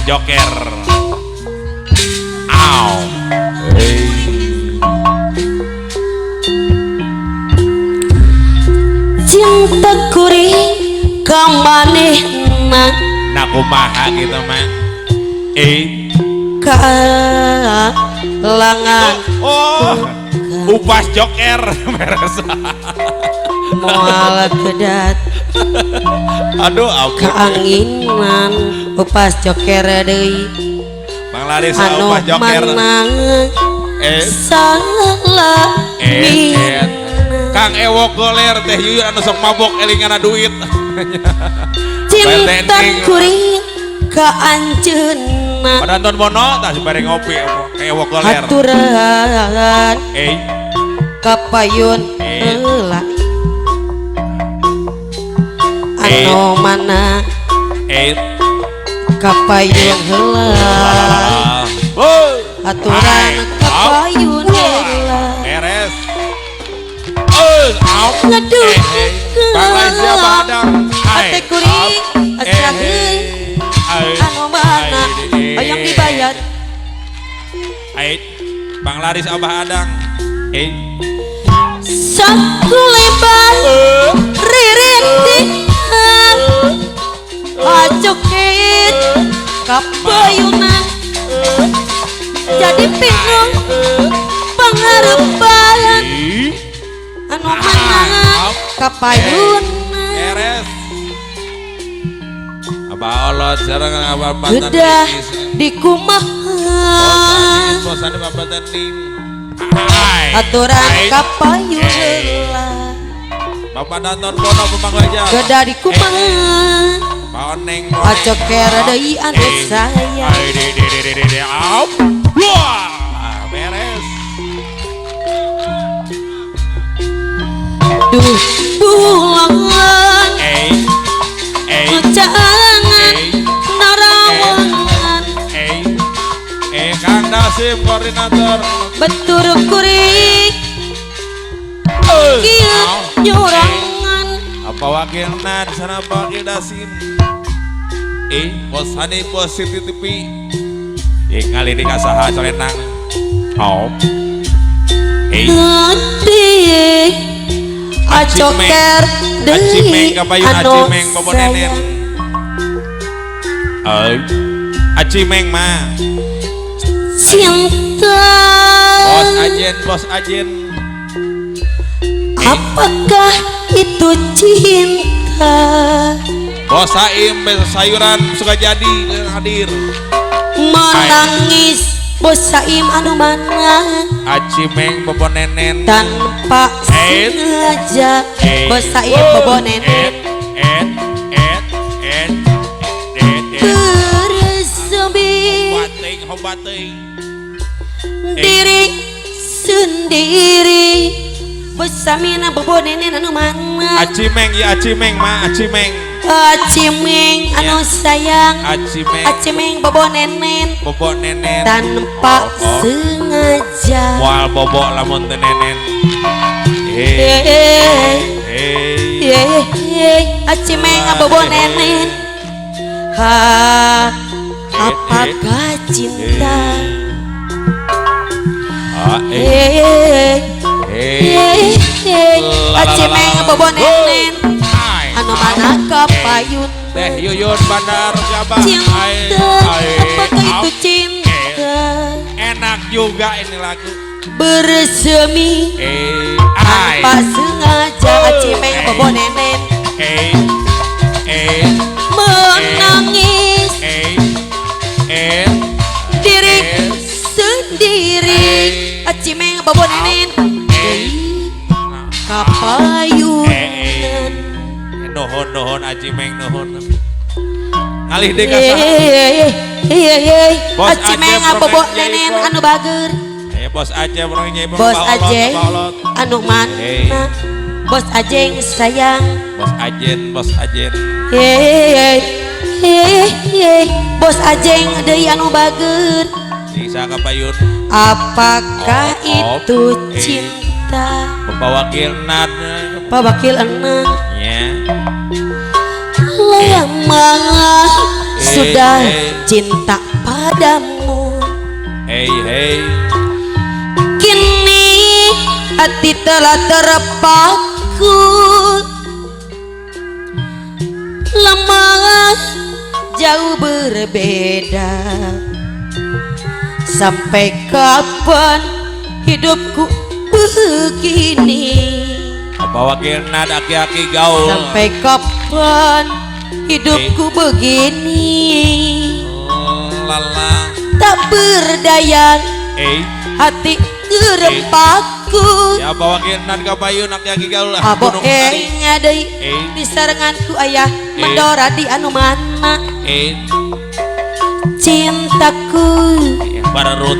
Joker. Aw. Hey. Cinta kuring ka manehna. Nah kumaha gitu mah. Kalangan. Oh. Upas Joker beres. Moal kedat. Aduh ampun. Kaanginan upas Joker deui. Bang Laris anu upas Joker. Mana salah Kang Ewok goler teh Yuyun anu sok mabok elingana duit. Cinta kuring ka anjeunna. Pada nonton bono tah si bareng ngopi Ewok goler. Aturan kapayun heula. Anu mana kapayun heula. Aturan kapayun heula. Beres. Ngaduh. Bang Laisya Bahadang. Ate kuring asraheun. Anu mana hayang dibayar. Bang Laris Abah Adang. Sakulebar ririntihan acokit kapayunan jadi bingung pangarepan anu mana kapayunan. Beres. Abah olot sareng abah mantan gedah dikumaha bosane bapak tanding. Aturan kapayun heula. Bapak nonton bono pemangku aja. Gedah dikumaha. Paoneng acoker deui anu sayang. Wah, beres. Duh bulangan jangan narawangan. Kang Dasim koordinator betur kuring kieu nyorangan. Apa wakil nan sana apa wakil Dasim. Bos Hani bos Siti TV. Ngali di kasaha colenang. Oh. Nanti acoker deui anu sayang. Acimeng mah cinta. Bos Ajen, bos Ajen. Apakah itu cinta? Bos Saim sayuran suka jadi hadir. Menangis bos Saim anu mana? Acimeng bobo nenen. Tanpa sengaja bos Saim bobo nenen. Bersemi diri sendiri bos Samina bobo nenen anu mana? Acimeng ya acimeng ma acimeng. Acimeng anu sayang. Acimeng. Acimeng bobo nenen. Bobo nenen. Tanpa sengaja. Moal bobo lamun teu nenen. Acimeng bobo nenen. Ha, apakah cinta? Acimeng bobo nenen. Anu mana kapayun Teh Yuyun Bandar Gabah. Cinta, apakah itu cinta? Enak juga ini lagu. Bersemi tanpa sengaja acimeng bobo nenen. Menangis diri sendiri acimeng bobo nenen. Kapayunan. Nuhun nuhun acimeng nuhun. Ngalih deui ka saha? Acimeng bobo nenen anu bager. Bos Aceh bos Aceh anu mana? Bos Ajeng sayang. Bos Ajen, bos Ajen. Bos Ajeng deui anu bager. Sing kapayun. Apakah itu cinta? Bapak Wakil Nat. Pak Wakil Enang. Ya. Lama Sudah cinta padamu. Hey hey. Kini hati telah terpaku, lama jauh berbeda. Sampai kapan hidupku begini? Apa wakil nad aki-aki gaul. Sampai kapan hidupku begini? Lala. Tak berdaya hati terpaku. Ya apa wakil nad kapayun aki-aki gaul lah. Abo deui di sarenganku ayah mendora di anu mana. Cintaku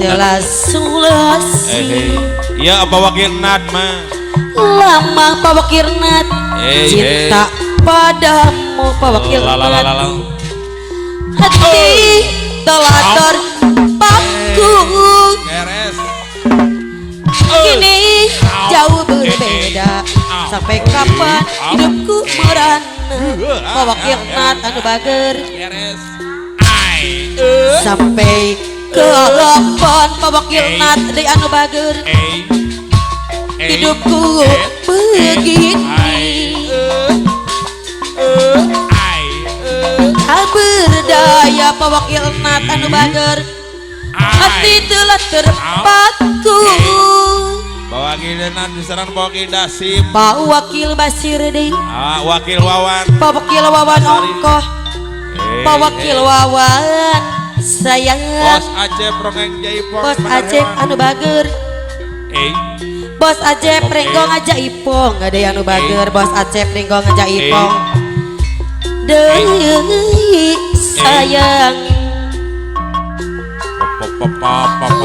telah sulasi. Ya apa wakil nad mah. Lama Pak Wakil Nat cinta padamu Pak Wakil Nat. Hati telah terpaku, kini jauh berbeda. Sampai kapan hidupku merana? Pak Wakil Nat anu bager. Sampai kapan Pak Wakil Nat deui anu bager? Hidupku begini. Tak berdaya Pak Wakil Nat anu bager. Hati telah terpaku. Pak Wakil Nat diserang Pak Wakil Dasim. Pak Wakil Basir deui. Wakil Wawan. Pak Wakil Wawan ongkoh. Pak Wakil Wawan sayang. Bos Acep Rongeng Jaipong. Bos Acep anu bager. Bos Acep Renggong aja ipong. Gak ada anu bager. Bos Acep Renggong aja ipong. Deui sayang.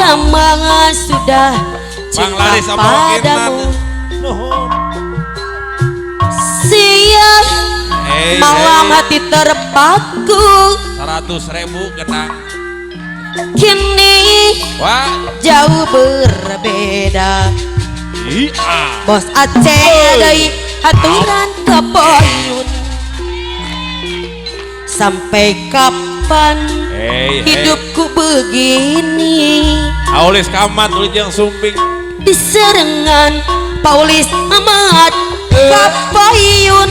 Lama sudah cinta padamu. Siang malam hati terpaku. 100.000 genang. Kini jauh berbeda. Bos Aceh deui aturan kepayun. Sampai kapan hidupku begini? Paulis Kamat Ujang Sumping. Diserengan Paulis Amat kapayun.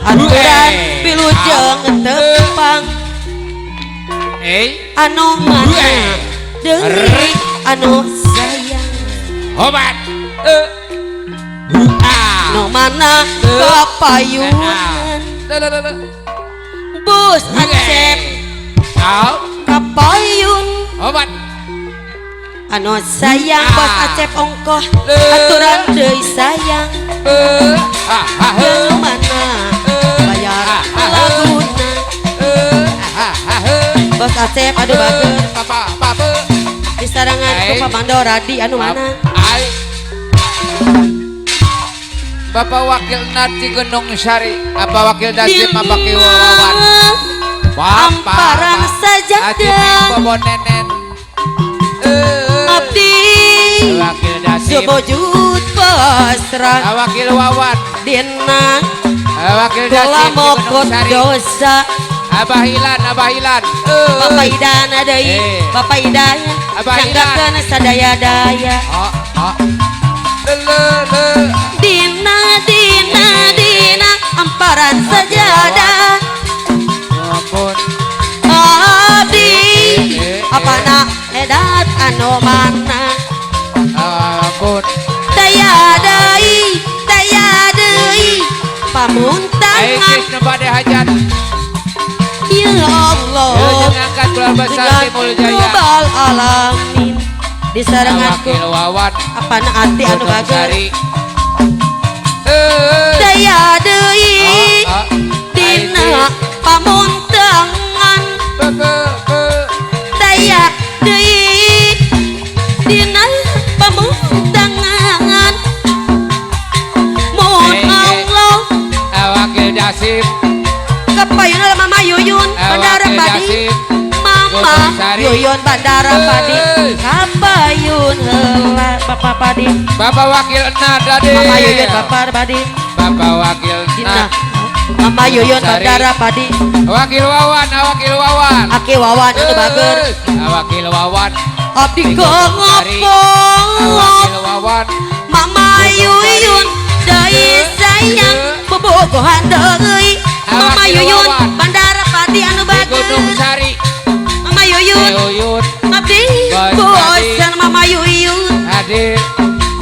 Aturan pilujeng tepang. Anu mana deui anu sayang. Obat. Nu mana kapayunan. Bos Acep kapayun. Obat. Anu sayang bos Acep ongkoh. Aturan deui sayang. Nu mana bayar laguna. Bos Acep aduh bager. Di sarangan ku Pamando Radi anu mana? Bapak Wakil Nati Gunung Sari, apa Wakil Dasim, apa Wakil Wawan. Amparan sajadah abdi Wakil Dasim sebojut pasrah. Wakil Wawan dina Wakil Dasim mokot dosa. Abah Ilan, Abah Ilan, Bapak Idan deui, Bapak Idan nyanggakeun sadaya-daya. Dina dina dina amparan sajadah abdi apana edat anu mana. Daya deui, daya deui pamuntangan. Ya Allah, Rabbal alamin. Di sarenganku apana ati anu bager. Daya deui dina pamuntangan. Daya deui dina pamuntangan. Mohon Allah Wakil Dasim kapayun Mama Yuyun Bandara Padi. Mama Yuyun Bandara Padi kapayun heula Bapak Padi. Bapak Wakil Nat tadi. Mama Yuyun Bapak Padi. Bapak Wakil Nat. Mama Yuyun Sari. Bandara Padi Wakil Wawan, Wakil Wawan. Aki Wawan anu bager Wakil Wawan. Abdi Sari. Wakil Wawan. Mama Yuyun deui sayang bobogohan deui Mama Yuyun Bandara Padi anu bager Gunung Sari. Mama Yuyun Yuyun abdi bosan Mama Yuyun hadir.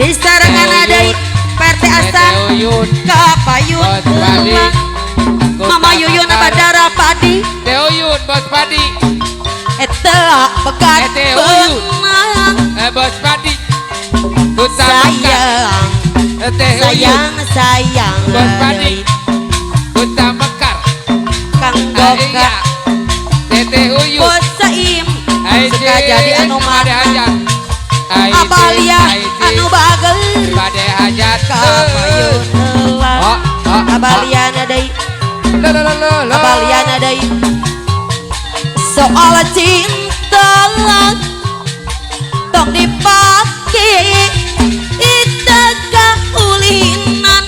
Di sarangan deui PRT Asan Yuyun. Kapayun Bos Padi. Mama Yuyun Bandara Padi Yuyun Bos Padi. Eta bekat benang Bos Padi. Sayang sayang sayang Bos Padi. Kota Mekar Kang Goka Teteh Uyun Bos Saim suka jadi anu mana Abalia anu bager Bade hajat Kapayun heula Abaliana deui Abaliana deui soal cinta tong dipake itu kaulinan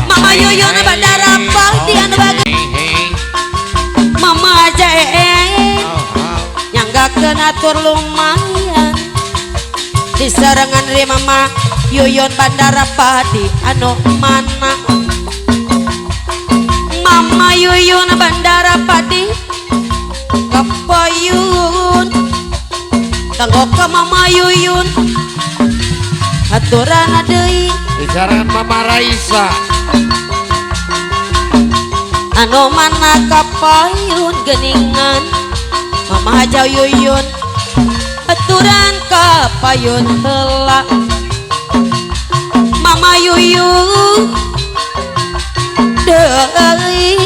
Mama Yuyun Bandara Padi anu bager Mama Jae nyanggakeun atur lumayan di sarengan ri Mama Yuyun Bandara Padi anu mana Mama Yuyun Bandara Padi kapayun kanggo ka Mama Yuyun aturan deui di Mama Raisa anu mana kapayun geningan Mama Haja Yuyun aturan kapayun heula Mama Yuyun deui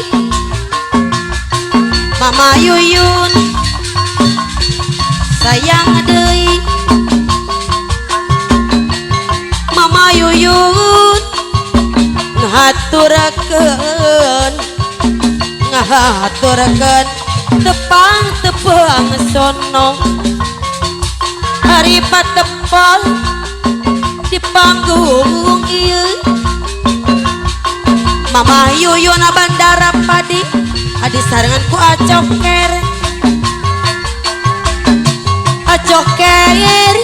Mama Yuyun sayang deui Mama Yuyun ngahaturakeun ngahaturakeun tepang-tepang sono ari patepang di panggung ieu Mama Yuyun Bandara Padi adi sarengan ku acoker acoker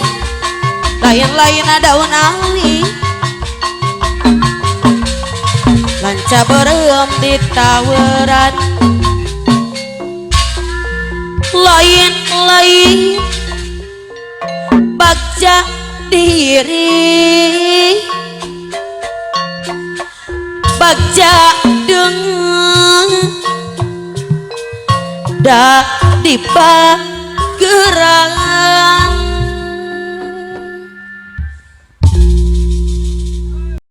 lain-lain daun awi lanca berem di taweran lain-lain bagja diri bagja deung da dipageran